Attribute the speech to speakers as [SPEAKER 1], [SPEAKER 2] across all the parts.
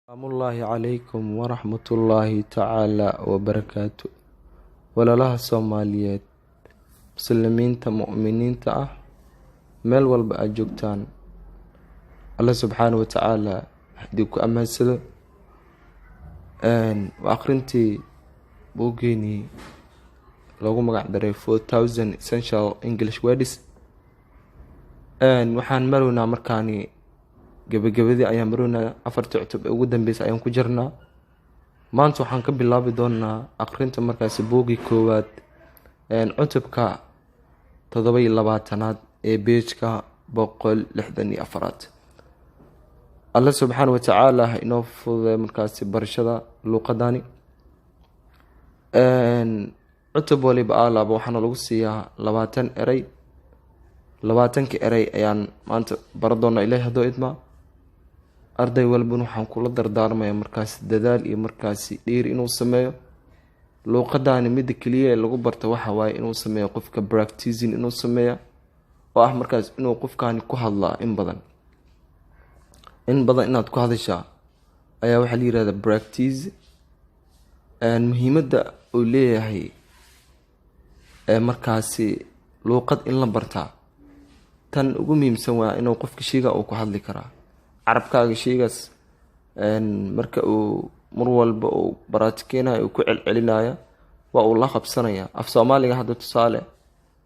[SPEAKER 1] Asalaamullaahi calaykum waraxmatullaahi tacaala wabarakaatu. Walaalaha Soomaaliyeed, Muslimiinta, mu'miniinta ah, meel walba aad joogtaan, Alla subxaana wa tacaala hadii ku ammaansado. Waa akhrintii buuggeenii loogu magac daray 4000 Essential English Words. Waxaan marownaa markaani gebagabadii ayaan marownaa, afartii cutub ee ugu dambeysay ayaan ku jirnaa. Maanta waxaan ka bilaabi doonaa akhrinta markaasi buuggii koowaad, cutubka 27aad ee page-ka 164aad. Alla subxaana wa tacaala ha inoo fududay markaasi barashada luuqadani. Cutub waliba alaaba waxaana lagu siiyaa 20 erey. 20-ka erey ayaan maanta bara doonaa, Ilahi haddoo idmaa. Arday walbana waxaan kula dardaarmaya markaasi dadaal iyo markaasi dhiir inuu sameeyo. Luuqadani midda keliya ee lagu barto waxa waaye inuu sameeyo qofka practicing, inuu sameeya oo ah markaas inuu qofkani ku hadlaa in badan. In badan inaad ku hadashaa ayaa waxaa la yihahdaa practice. Muhiimadda uu leeyahay markaasi luuqad in la bartaa, tan ugu muhiimsan waa inuu qofka sheyga uu ku hadli karaa. Carabkaaga sheygaas marka uu mar walba uu baraatikenayo, uu ku celcelinaya, waa uu la qabsanaya. Af Soomaaliga hadda tusaale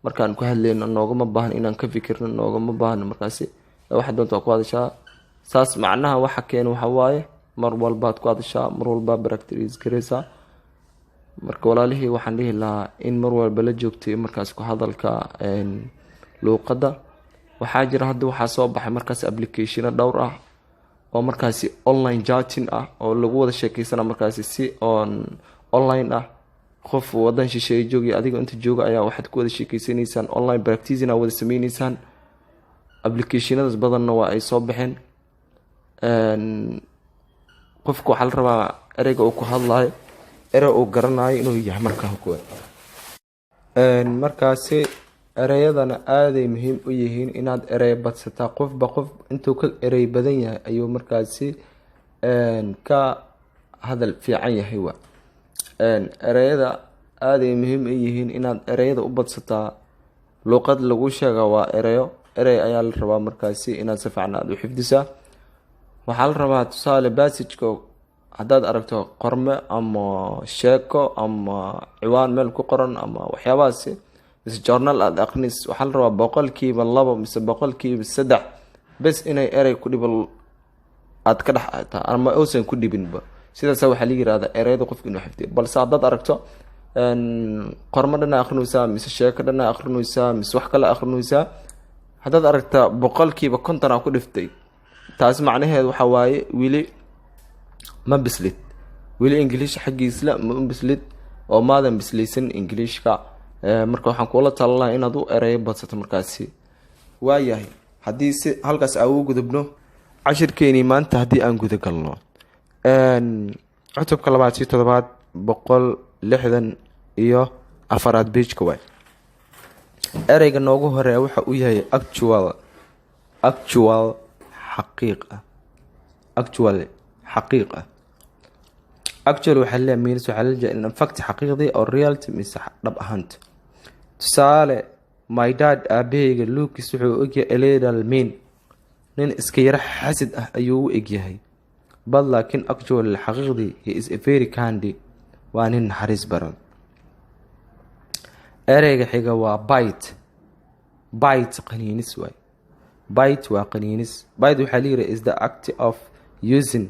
[SPEAKER 1] markaan ku hadleyno, noogama baahno inaan ka fikirno, noogama baahno markaasi. Waxa doonta waa ku hadashaa. Saas macnaha waxa keena waxa waaye mar walbaad ku hadashaa, mar walbaa practice gareysaa. Marka walaalihii, waxaan dhihi lahaa in mar walba la joogtay markaas ku hadalka luuqadda. Waxaa jira hadda, waxaa soo baxay markaas applicationo dhowr ah oo markaasi online chatting ah oo lagu wada sheekeysana markaasi si on online ah. Qof wadan shisheeye joogay, adiga inta jooga ayaa waxaad ku wada sheekeysanaysaan online, practicing aa wada sameyneysaan. Applicationadaas badanna waa ay soo baxeen. Qofka waxaa la rabaa ereyga uu ku hadlayo erey uu garanayo inuu yahay. Markaa kuwa markaasi ereyadana aaday muhiim u yihiin inaad erey badsataa. Qofba qof intuu ka erey badan yahay ayuu markaasi ka hadal fiican yahay. Wa ereyada aaday muhiim u yihiin inaad ereyada u badsataa. Luuqad lagu sheega waa ereyo. Erey ayaa la rabaa markaasi inaad si fiican aada u xifdisaa. Waxaa la rabaa tusaale passageka haddaad aragto, qorme ama sheeko ama ciwaan meel ku qoran ama waxyaabahaasi mise journal aada aqrinis, waxaa la rabaa 2% mise 3% bes inay erey ku dhibo aada ka dhex taa ama uusan ku dhibinba. Sidaasa waxaa la yirahdaa ereyada qofka inuu xifdiyo. Balse haddaad aragto qormo dhana akrinaysaa mise sheeko dhana akrinaysaa mise wax kale akrinaysaa, haddaad aragta 50% aa ku dhiftay, taasi macnaheed waxa waaye weli ma bislid, weli Ingiliish xaggiisla ma bislid oo maadan bislaysan Ingiliishka. Marka waxaan kuula talin lahaa inaad u ereyo badsato markaasi. Waayahay, haddii si halkaas aan ugu gudubno cashirkeenii maanta, haddii aan guda galno cutubka 27aad, 164aad page-ka waay. Ereyga noogu horeeya waxa uu yahay actual. Actual, xaqiiq ah. Actual, xaqiiq ah. Actual waxaa leeyahay means, waxaa la jeeda in fact, xaqiiqdii, oo reality mise dhab ahaanta. Tusaale, my dad, aabaheyga, looks, wuxuu ogyahay, a little mean, nin iska yaro xasid ah ayuu u egyahay, but, laakiin, actually, xaqiiqdii, he is a very kind, waa nin naxariis badan. Ereyga xiga waa bite. Bite, qaniinis waay. Bite waa qaniinis. Bite waxaa la yidhi is the act of using,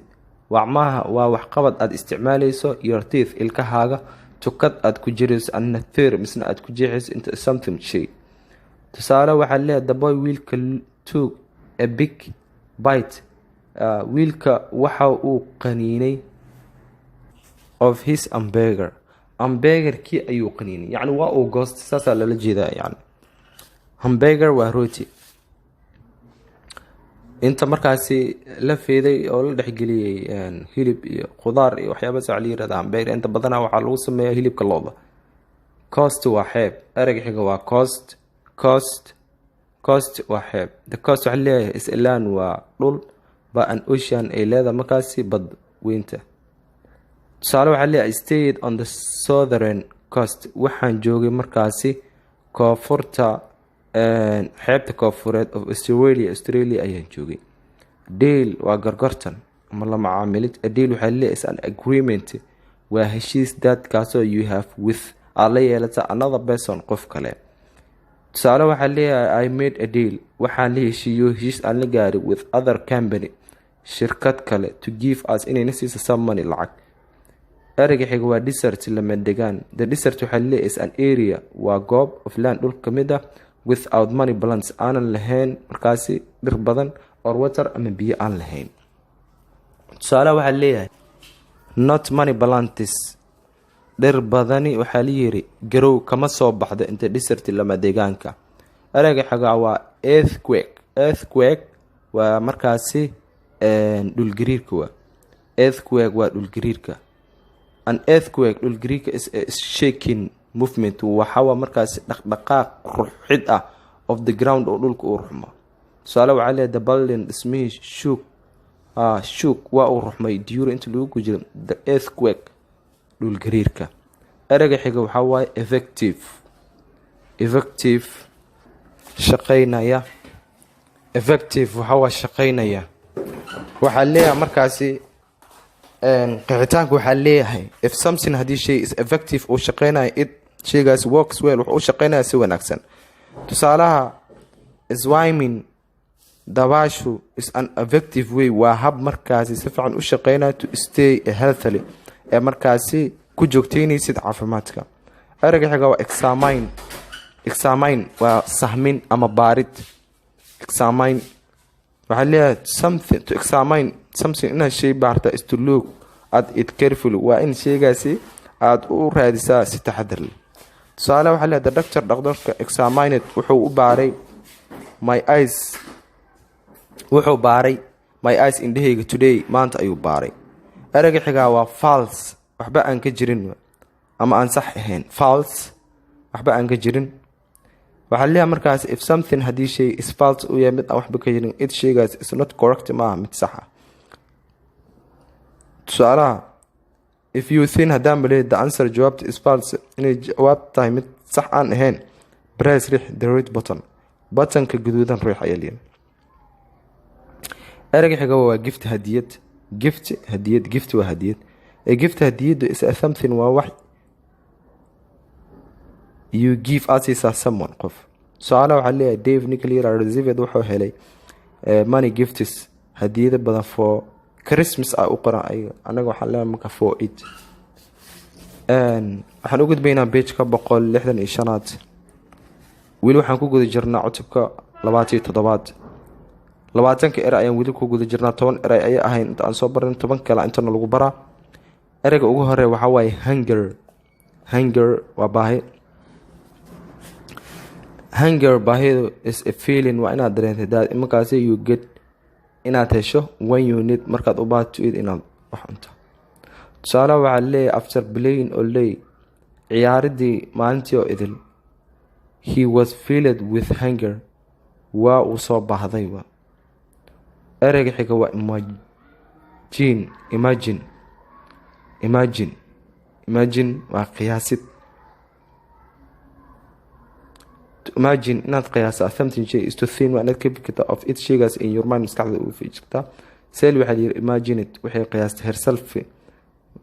[SPEAKER 1] wacmaha waa waxqabad aada isticmaaleyso, your teeth, ilkahaaga, to cut, aada ku jirayso, and tear, misna aada ku jeexayso, into something, shay. Tusaale waxaa leeyahay, the boy, wiilka, took a big bite, wiilka waxa uu qaniinay, of his hamburger, hamburgerkii ayuu qaniinay. Yacni waa uu goostay, saasaa lala jeedaa. Yani hamburger waa rooti inta markaasi la feeday oo la dhexgeliyey hilib iyo khudaar iyo waxyaabaas waa la yirahda hamburger. Inta badanaa waxaa lagu sameeyaa hilibka lo'da. Coast waa xeeb. Ereyga xiga waa coast. Coast, coast waa xeeb. The coast waxaa leeyahay is a land, waa dhul, by an ocean, ay leedahay markaasi bad. weynta. Tusaale waxaa leeyahay: "Stayed on the southern coast." Waxaan joogay markaasi koonfurta, xeebta koonfureed of Australia, Australia ayaan joogay. Deal waa gorgortan ama la macaamilid. A deal waxaa leeyahay is an agreement, waa heshiis, that kaasoo you have with, aad la yeelata, another person, qof kale. Tusaale waxaa leeyahay: "I made a deal." Waxaan la heshiiyo, heshiis aan la gaaray, with other company, shirkad kale, to give us, inayna siiso, some money, lacag. Ereyga xiga waa desert, lama degaan. The desert waxaa leeyahay is an area, waa goob, of land, dhul ka mid ah, without many plants, aanan lahayn markaasi dhir badan, or water, ama biyo aan lahayn. Tusaale waxaa leeyahay: "Not many plants," dhir badani waxaa layiri, grow, kama soo baxdo inta desert, lama deegaanka. Ereyga xiga waa earthquake. Earthquake waa markaasi dhulgariirka. Waa earthquake, waa dhulgariirka. An earthquake, dhulgariirka, is a shaking movement, waxawa markaasi dhaqdhaqaaq ruxid ah, of the ground, oo dhulka uu ruxmo. Tusaale waxaa leeyahay: "The building," dhismihii, shook, waa uu ruxmay, during, inta lagu jiro, the earthquake, dhulgariirka. Ereyga xiga waxaa waaye effective. Effective, shaqeynaya. Effective waxaa waa shaqeynaya. Waxaa leeyahay markaasi qeexitaanka waxaa leeyahay: if something, haddii shay, is effective, uu shaqeynayo, it, shaygaasi, works well, wuxuu u shaqeynaya si wanaagsan. Tusaalaha: swimming, dabaashu, is an effective way, waa hab markaasi si fiican u shaqeynaya, to stay healthily, ee markaasi ku joogteynaysid caafimaadka. Ereyga xiga waa examine. Examine waa sahmin ama baarid. Examine waxaa leeyahay something, to examine something, inaad shay baarta, is to look at it carefully, waa in shaygaasi aada u raadisaa si taxadar leh. Tusaale waxaa leeyahay: "The doctor," dhaqtarka, examined, wuxuu u baaray, my eyes, wuxuu baaray, my eyes, indhahayga, today, maanta ayuu baaray. Ereyga xigaa waa false, waxba aan ka jirin ama aan sax ahayn. False, waxba aan ka jirin. Waxaa leeyahay markaas: if something, haddii shay, is false, uu yahay mid aan waxba ka jirin, it, shaygaas, is not correct, maaha mid sax ah. Tusaalaha: if you think, haddaan baleey, the answer, jawaabta, is false, inay jawaab tahay mid sax aan ahayn, press, riix, the red button, buttonka guduudan riix ayaa leeyahay. Ereyga xiga waa gift, hadiyad. Gift, hadiyad. Gift waa hadiyad. A gift, hadiyadu, is a something, waa wax, you give, aad siisaa, someone, qof. Tusaale waxaa leeyahay: Dave, ninka la yiraahdo, received, wuxuu helay, many gifts, hadiyado badan, for Christmas ah u qoran ayaga. Anaga waxaan leenahay marka for it. Waxaan u gudbaynaa pageka 165aad. Weli waxaan ku guda jirnaa cutubka 27aad. 20ka erey ayaan weli ku guda jirnaa. 10 erey ayay ahayn inta aan soo barin, 10 kale intana lagu baraa. Ereyga ugu horeeya waxaa waaye hunger. Hunger waa baahi. Hunger, baahidu, is a feeling, waa inaad dareentay, that, markaasi, you get, inaad hesho, when you need, markaad u baahato, to eat, inaad wax cunto. Tusaale waxaa leeyahay: "After playing all day," ciyaaridii maalintii oo idil, "he was filled with hunger," waa uu soo baahday. Wa ereyga xiga waa imagine. Imagine, imagine, imagine waa qiyaasid. To imagine, inaad qiyaasaa, something, shay, is to think, waa inaad ka fikirtaa, of it, shaygaas, in your mind, maskaxda ugu fikirtaa. Sally waxaa layiri imagined, waxay qiyaastay, herself,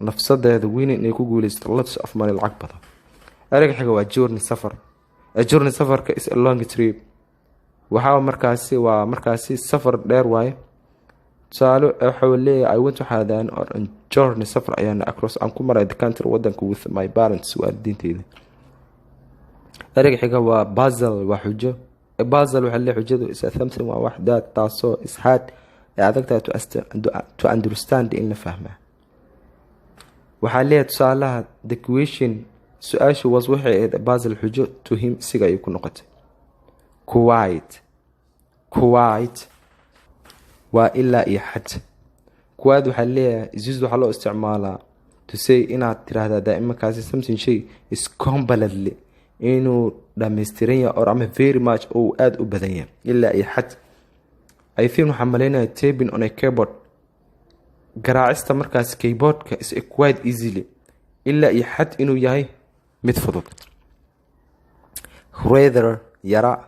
[SPEAKER 1] nafsadeeda, winning, inay ku guuleysato, lots of money, lacag badan. Ereyga xiga waa journey, safar. A journey, safarka, is a long trip, waxaa markaasi waa markaasi safar dheer waaye. Tusaale waxau leeyahay: "I went," waxaadaan, on journey, safar ayaan, across, aan ku maray, the country, wadanka, with my parents, waalidiinteyda. Ereyga xiga waa puzzle, waa xujo. Puzzle waxaa leeyahay xujadu is a something, waa wax, that, taasoo, is hard, ee adag tahay, to understand, in la fahmaa. Waxaa leeyahay tusaalaha: "The question," su-aashu, was, waxay ahayd, puzzle, xujo, to him, isiga ayay ku noqotay. Quite. Quite waa ilaa iyo xad. Quite waxaa leeyahay is used, waxaa loo isticmaalaa, to say, inaad tiraahdaa, daa'imankaasi, something, shay, is completely, inuu dhammaystiran yahay, or ama very much, oo uu aada u badan yahay ilaa iyo xad. I think, waxaan malaynaya, typing on a keyboard. Garaacista markaasi keyboardka is quite easily, ilaa iyo xad inuu yahay mid fudud. Rather, yara.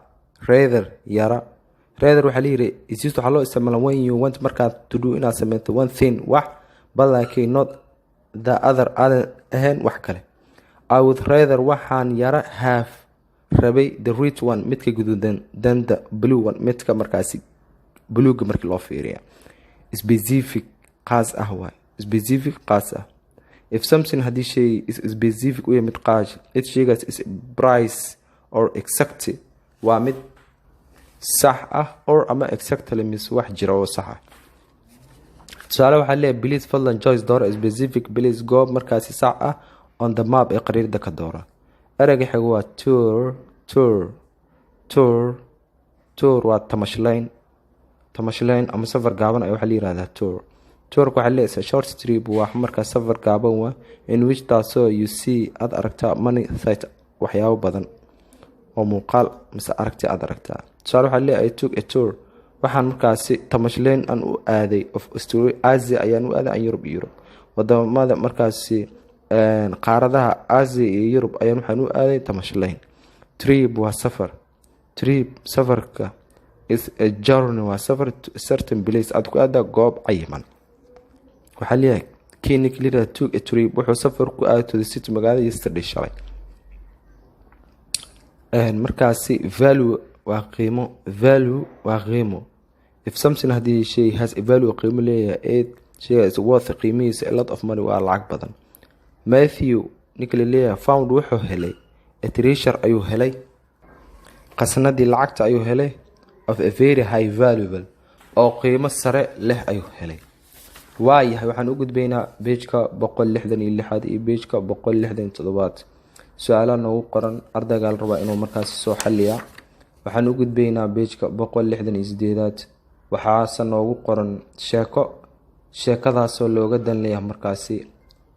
[SPEAKER 1] Rather, yara. Rather waxaa layidhi is used, waxaa loo isticmaala, when you want, markaad, to do, inaad sameyto, one thing, wax, but laakiin, not the other, aadan ahayn wax kale. I would rather, waxaan yara, have, rabay, the red one, midka guduudan, than the blue one, midka markaasi buluuga markii loo fiiriya. Specific, qaas ah waay. Specific, qaas ah. If something, haddii shay, is specific, u yahay mid qaas, it, shaygaas, is precise or exact, waa mid sax ah, or ama exactly, mise wax jira oo sax ah. Tusaale waxaa leeyahay: Please, fadlan, choose, doora, specific place, goob markaasi sax ah, on the map, ee qariirda ka doora. Ereyga xiga waa tour. Tour, tour. Tour waa tamashlayn. Tamashlayn ama safar gaaban ayaa waxaa la yihahdaa tour. Tourka waxaa leeyahay short trip, waa markaa safar gaaban waa, in which, taasoo, you see, aada aragtaa, many sight, waxyaabo badan oo muuqaal mise aragti aada aragtaa. Tusaale waxaa leeyahay: I took a tour, waxaan markaasi tamashlayn aan u aaday, of Asia ayaan u aaday, and Europe, Europe, wadamada markaasi qaaradaha Asia iyo Yurub ayaan waxaan u aaday tamashlayn. Trip waa safar. Trip, safarka, is a journey, waa safar, to a certain place, aad ku aadaa goob cayiman. Waxaa leeyahay kii ninka la took a trip, wuxuu safar ku aaday, to the city, magaalada, yesterday, shalay. Markaasi value waa qiimo. Value waa qiimo. If something, haddii shay, has a value, qiimo leeyahay, it, shayga, is worth, qiimihiisa, a lot of money, waa lacag badan. Matthew, ninka la leeyahay, found, wuxuu helay, a treasure ayuu helay, qasnadii lacagta ayuu helay, of a very high valuable, oo qiimo sare leh ayuu helay. Waayahay, waxaan u gudbaynaa pageka 166aad iyo pageka 167aad. Su-aalaha noogu qoran ardaygaa la rabaa inuu markaasi soo xaliyaa. Waxaan u gudbaynaa pageka 168aad. Waxaase noogu qoran sheeko, sheekadaasoo looga dan leeyahay markaasi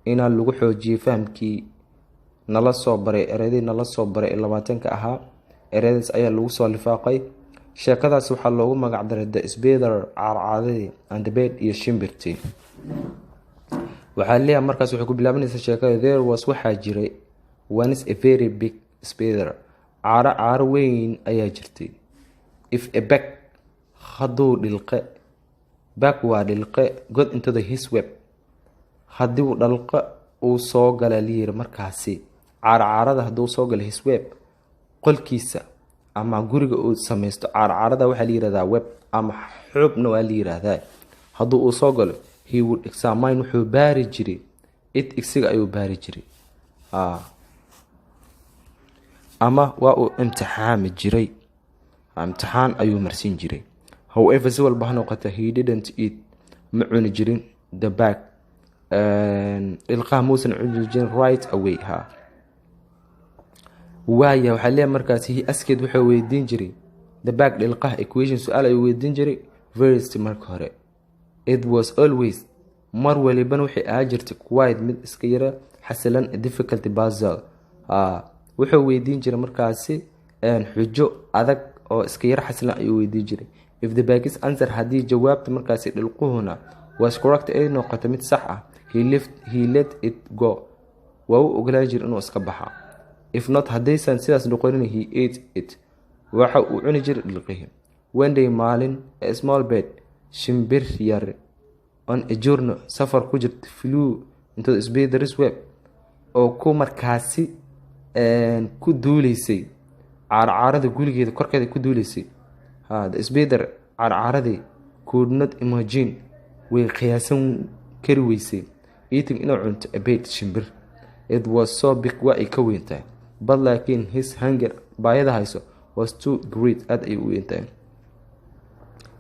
[SPEAKER 1] inaan lagu xoojiyey fahamkii nala soo baray, ereydii nala soo baray ee 20ka ahaa. Ereyadaas ayaa lagu soo lifaaqay. Sheekadaas waxaa loogu magacdaray The Spider, caarcaadadii, and the Bird, iyo shimbirtii. Waxaa leeyahay markaas, waxay ku bilaabanaysaa sheekada: There was, waxaa jiray, once a very big spider, caaro caaro weyn ayaa jirtay. If a bug, hadduu dhilqe, bug waa dhilqe, got into the his web, haddii uu dhalqe uu soo gala layiri markaasi caarcaarada, hadduu soo gala his web, qolkiisa ama guriga uu sameysto. Caarcaarada waxaa la yihahdaa web ama xuubna waa la yihahdaa. Hadduu uu soo galo, he would examine, wuxuu baari jiray, it, isiga ayuu baari jiray, ama waa uu imtixaami jiray, imtixaan ayuu marsiin jiray. However, si walba ha noqota, he didn't eat, ma cuni jirin, the bug, ilqaha muusan cuni jirin, right away. Ha waaya, waxaa leeyahay markaas: he asked, wuxuu weydiin jiray, the bug, dhilqaha, a question, su-aal ayuu weydiin jiray, first, marka hore. It was always, mar walibana waxay ahaa jirtay, quite, mid iska yara xasilan, difficult puzzle. Wuxuu weydiin jiray markaasi xujo adag oo iska yara xasilan ayuu weydiin jiray. If the bug's answer, haddii jawaabta markaasi dhilquhuna, was correct, ay noqoto mid sax ah, he let it go, waa u ogolaan jiray inuu iska baxa. If not, haddaysan sidaas noqonin, he ate it, waxa uu cuni jiray dhilqihii. One day, maalin, a small bird, shimbir yar, on a journey, safar ku jirta, flew into the spider's web, oo ku markaasi ku duuleysay caarcaarada gurigeeda korkeeda ku duuleysay. The spider, caarcaaradii, could not imagine, way qiyaasan kari weysay, eating, inuu cunto, a bird, shimbir. It was so big, waa ay ka weyntahay. But laakiin, his hunger, baayada hayso, was too great, aad ayay u weyntahay.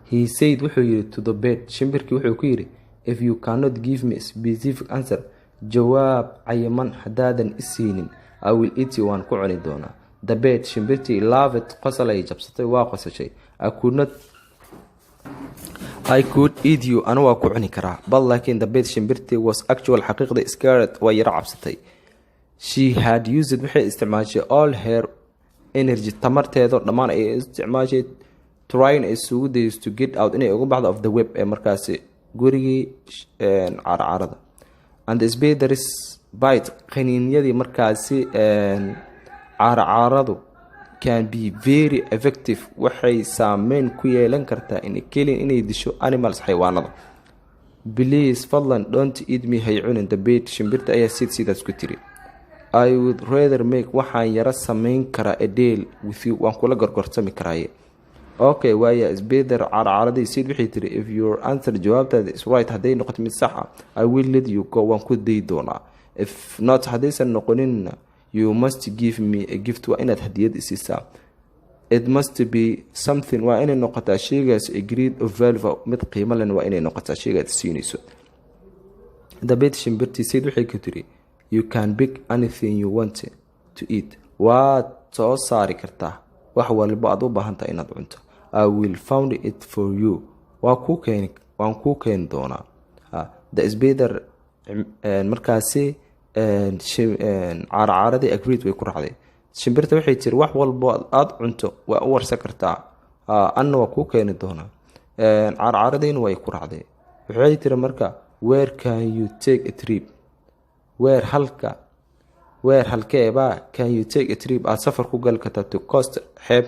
[SPEAKER 1] He said, wuxuu yiri, to the bird, shimbirkii wuxuu ku yiri, "If you cannot give me a specific answer, jawaab cayiman haddaadan i siinin, I will eat you, waan ku cuni doonaa." The bird, shimbirtii, laughed, qosol ayay jabsatay, waa qosashay. I could not, I could eat you, anu waa ku cuni karaa. But laakiin, the bird, shimbirtii, was actually, xaqiiqda, scared, waa yaro cabsatay. She had used, waxay isticmaashay, all her energy, tamarteedo dhammaan ayay isticmaashay, trying, ay isugu dayso, to get out, inay uga baxdo, of the web, ee markaasi gurigii caarcaarada. And the spiders bite, qaniinyadii markaasi caarcaaradu, can be very effective, waxay saameyn ku yeelan kartaa, in killing, inay disho, animals, xayawaanada. "Please, fadlan, don't eat me, hay cunin," the bird, shimbirta ayaa said, sidaas ku tiri. "I would rather make, waxaan yaro sameyn karaa, a deal with you, waan kula gorgortami karaaye." "Okay," waaya, spider, carcaradii, said, waxay tiri, "if your answer, jawaabtaada, is right, hadday noqoto mid sax ah, I will let you go, waan ku dayi doonaa. If not, haddaysan noqoninna, you must give me a gift, waa inaad hadiyad isiisaa. It must be something, waa inay noqotaa sheygaas, a great of value, mid qiimo len waa inay noqotaa sheygaad siinayso." The bird, shimbirtii, said, waxay ku tiri, "You can pick anything you want to eat, waad soo saari kartaa wax walbo aad u baahantahay inaad cunto. I will found it for you, waa kuu keeni, waan kuu keeni doonaa." The spider, markaasi caaracaaradii, agreed, way ku raacday shimbirta. Waxay tiri, wax walbo aada cunto waa u warsan kartaa, anna waa kuu keeni doonaa. Caarcaaradiina way ku raacday. Waxay tiri marka, "Where can you take a trip, where, halka, where, halkeebaa, can you take a trip, aada safar ku gali kartaa, to coast, xeeb,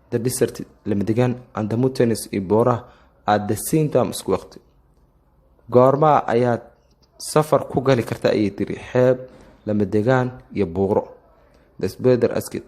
[SPEAKER 1] the desert, lamadegaan, and the mountains, iyo booraha, at the same time, isku waqti? Goormaa ayaad safar ku gali kartaa?" ayay tiri, "xeeb, lamadegaan iyo buuro?" The spider asked.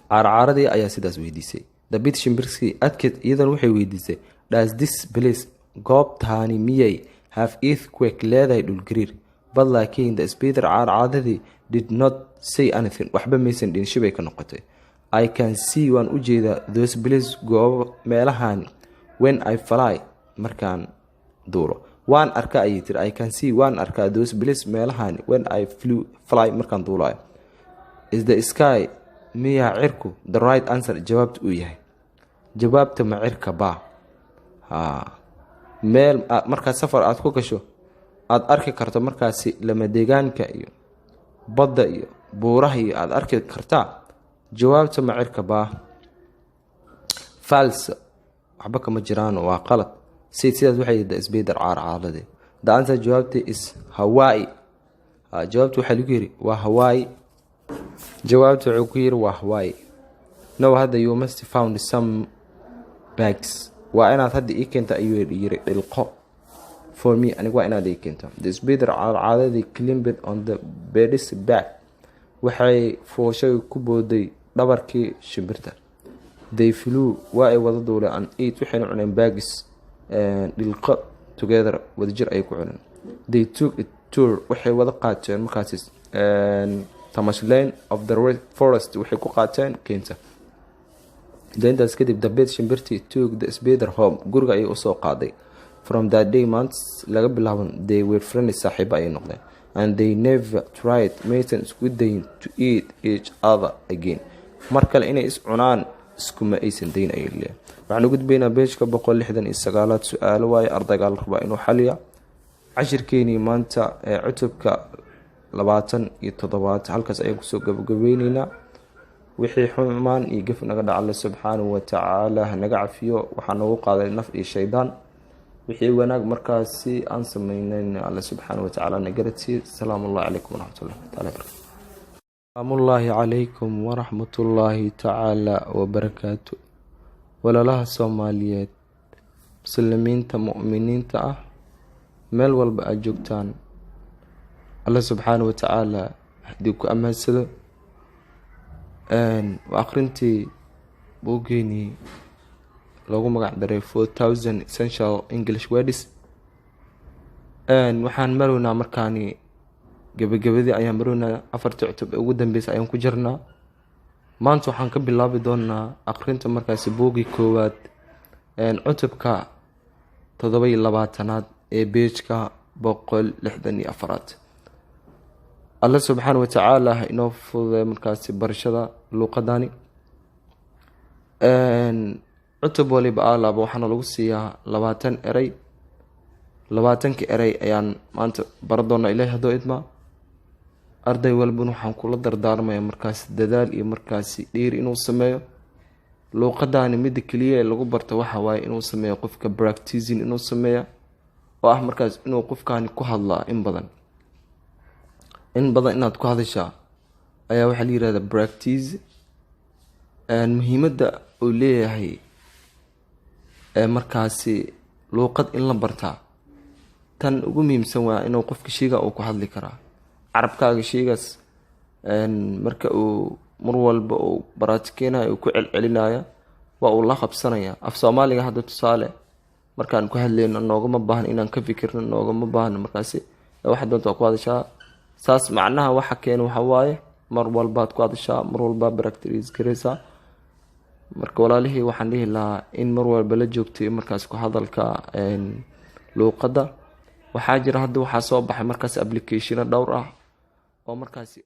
[SPEAKER 1] Caarcaaradii ayaa sidaas weydiisay. The bird, shimbirskii, asked, iyadana waxay weydiisay, "Does this place, goobtaani miyay, have earthquake, leedahay dhulgariir?" But, laakiin, the spider, caarcaadadii, did not say anything, waxba maysan dhihin, shibay ka noqotay. "I can see, waan u jeedaa, those place, goobo, meelahan, when I fly, markaan duulo waan arkaa," ayay tiri. "I can see, waan arkaa, those place, meelahan, when I flew, fly, markaan duulayo." "Is the sky, miyaa cirku, the right answer, jawaabta uu yahay? Jawaabta ma cirka baa meel markaad safar aada ku gasho aada arki karto markaasi lamadegaanka iyo badda iyo buuraha iyo aada arki kartaa? Jawaabta ma cirka baa?" "False, waxba kama jiraan, waa qalad," said, sidaas waxay the spider, caarcaarade. "The answer, jawaabta, is Hawaii." Jawaabta waxaa lagu yiri waa Hawaii. Jawaabta wuxuu ku yiri waa Hawaii. "Now, hadda, you must found some bugs, waa inaad hadda ii keenta," ayuu yiri, "dhilqo, for me, aniga waa inaad ii keento." The spider, caadadii, climbed on the bird's back, waxay fooshay, ku booday dhabarkii shimbirta. They flew, waa ay wada duuleen, and ate, waxayna cuneen, bugs, dhilqo, together, wadajir ayay ku cuneen. They took a tour, waxay wada qaateen markaasi tamashlayn, of the forest, waxay ku qaateen keynta. Intaas kadib, the bird, shimbirtii, took the spider home, guriga ayay usoo qaaday. From that day, maanta laga bilaaban, they were friends, saaxiibo ayay noqdeen, and they never tried, maysan isku dayin, to eat each other again, mar kale inay is cunaan iskuma aysan dayin, ayay leeyahay. Waxaan u gudbaynaa page-ka 169aad. Su-aalo waayo, ardaygaa la rabaa inuu xaliya. Cashirkeenii maanta ee cutubka 27aad halkaas ayaan kusoo gabagabeyneynaa. Wixii xumaan iyo gef naga dhaca, Alle subxaanahu watacaala hanaga cafiyo. Waxaa noogu qaaday naf iyo shaydaan. Wixii wanaag markaasi aan sameynayn, Alle subxaana watacaala na garadsiiye. Asalaamu ullahi calaykum waraxmatullahi taala barakatu. Salaamullaahi calaykum waraxmatullaahi tacaala wabarakaatu. Walaalaha Soomaaliyeed, muslimiinta, mu'miniinta ah, meel walba aada joogtaan, Alle subxaana watacaala haddii ku ammaansado. Waa akhrintii buuggeenii loogu magac daray 4000 Essential English Words. Waxaan marownaa markaani gebagabadii ayaan marownaa. Afartii cutub ee ugu dambeysay ayaan ku jirnaa. Maanta waxaan ka bilaabi doonaa akhrinta markaasi buuggii koowaad, cutubka 27aad ee page-ka 164aad. Alle subxaana watacaala ha inoo fududay markaasi barashada luuqadani. Cutub waliba alaaba waxaana lagu siiyaa 20 erey. 20-ka erey ayaan maanta bara doonaa, Ilahi haddoo idmaa. Arday walbana waxaan kula dardaarmaya markaasi dadaal iyo markaasi dhiiri inuu sameeyo. Luuqadani midda keliya ee lagu barto waxa waaye inuu sameeyo qofka practicing, inuu sameeya oo ah markaas inuu qofkani ku hadlaa in badan. In badan inaad ku hadashaa ayaa waxaa la yirahdaa practice. Muhiimadda uu leeyahay markaasi luuqad in la bartaa, tan ugu muhiimsan waa inuu qofka sheyga uu ku hadli karaa carabkaaga. Sheygaas marka uu mar walba uu baraatikenayo, uu ku celcelinaya, waa uu la qabsanaya. Af Soomaaliga hadda tusaale markaan ku hadleyno, noogama baahno inaan ka fikirno, noogama baahno markaasi. Waxa doonta waa ku hadashaa. Saas macnaha waxa keena waxa waaye mar walbaad ku hadashaa, mar walbaa practice gareysaa. Marka walaalihii, waxaan dhihi lahaa in mar walba la joogtay markaas ku hadalka luuqadda. Waxaa jira hadda, waxaa soo baxay markaas applicationo dhowr ah oo markaasi